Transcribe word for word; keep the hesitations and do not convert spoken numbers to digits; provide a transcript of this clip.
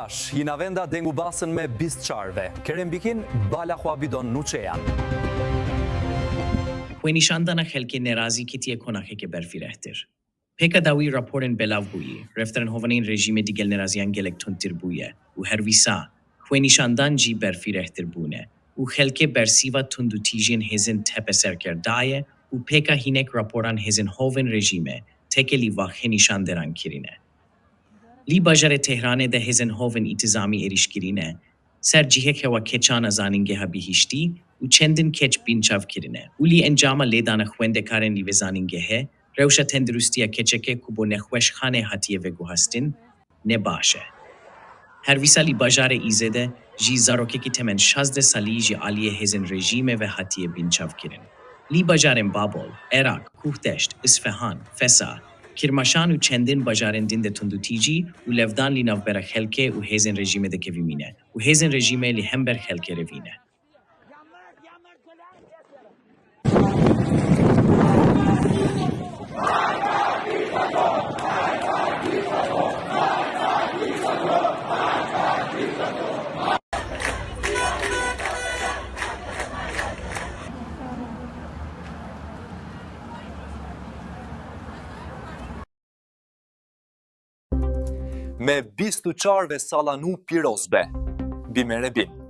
Ji navenda deng û basin me bîst çar ve. Kerem bikin, bala xwe bidon nûçeyan. Xwenîşandana xelkê nerazî ketiye konaxeke berfirehtir. Pêka dawî raporên belav bûyî, refterên hovanên rejîmê digel neraziyan gelek tundtir bûye û her wisa xwenîşandan jî berfirehtir bûne û xelkê bersiva tundûtîjên hêzên tepeserker daye û pêka hinek raporan hêzên hovên rejîmê tekelî va xwenîşanderan kirine. Li bajarê Tehranê de hêzên hovên îtizamî êrîş kirine ser cihek hewa keçana zanîngeha bihiştî û çendin keç binçav kirine û li encama lêdana xwendekarên li vê zanîngehê rewşa tenduristiya keçeke ku bo nexweşxane hatiye veguhastin ne baş e. Her wisa li bajarê Îzê de jî zarokekî temen şazdeh salî ji aliyê hêzên rejîmê ve hatiye binçavkirin. Li bajarên Babol, Iraq, Kuhdeşt, Isfehan, Fesa, Kirmaşan û çendin bajarên din de tundûtîjî û levdan li navbera xelkê û hêzên rejîmê de kevimîne û hêzên rejîmê li hember xelkê revîne. Me bîst û çar ve sala nû pîroz be. Bi me re bin.